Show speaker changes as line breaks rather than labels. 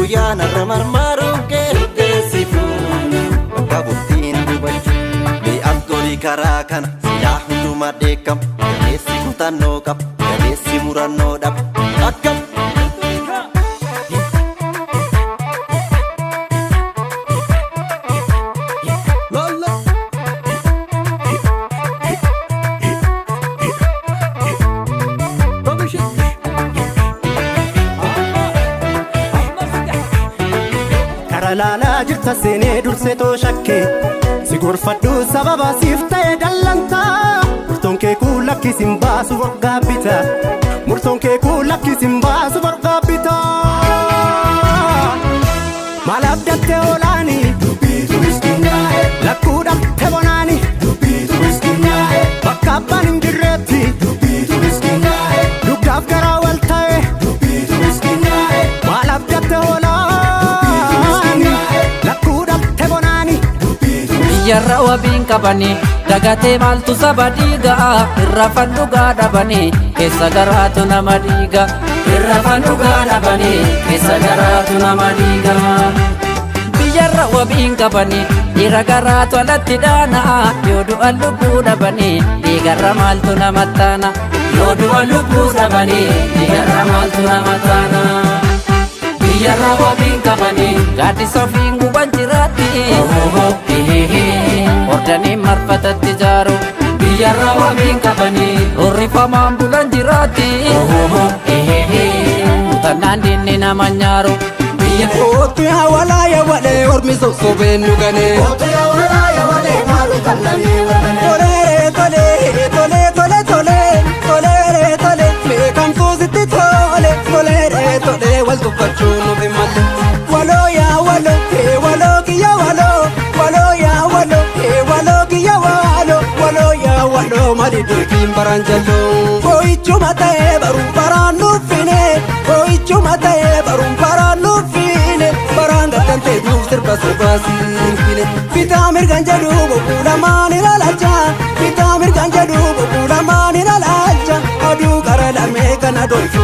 Guyyaa narra marmaaruun kee teessifuun bakka bultiin dubbachuu. Mee as karaa kana silaa hundumaa dheekkamu. Gameessi kutannoo qaba, gameessi murannoo dhaba. Akkam!
Kara laalaa jirta seenee dursee too shakkee si gorfadhu sababa siif ta'e dallantaa murtoon kee kun lakkisin baasu borgaa bita murtoon kee kun lakkisin baasu borgaa bita. Maal abdattee oolaani lakkuu dhabte bonaani bakka abbaan hin jirreetti dugdaaf garaa wal ta'e maal abdattee oolaani lakkuu dhabte bonaani.
Biyyarra wabiin qabanii dagatee maaltu saba dhiiga irra fandhugaa dhabanii keessa garaatu nama dhiiga irra fandhugaa dhabanii keessa garaatu nama dhiiga. Biyyarra wabiin qabanii dhiira garaatu alatti dhaana yoo du'an lubbuu dhabanii dhiigarra maaltu nama taana yoo du'an lubbuu dhabanii dhiigarra maaltu nama taana. Biyyarra wabiin qabanii gaaddisa ofiin guban jiraatti. Ordanii marfatatti ijaaru. Biyyarra wabiin qabanii horrifamaan bulan jiraatti. Kutannaan diinni nama nyaaru. Biyya
Otu yaa walaa yaa walee ormi sossobeen nu ganee. Tolee tolee tolee tolee tolee tolee tolee meeqamtuu sitti tole tolee tolee wal tuffachuun nuuf hin malle. Waloo yaa waloo hee waloo kiyya waloo waloo yaa waloo hee waloo kiyya waloo waloo yaa waloo mali dubbiin baraan jalloo. Boo'ichuma ta'ee baruun baraan nuffine boo'ichuma ta'ee baruun baraan nuffine baraan gattantee duuf sirba sirbaa siinfine. Bitaa mirgaan jedhu bobbuu lamaan ilaalcha bitaa mirgaan jedhu bobbuu lamaan ilaalcha aduu qara lamee kana doyfe.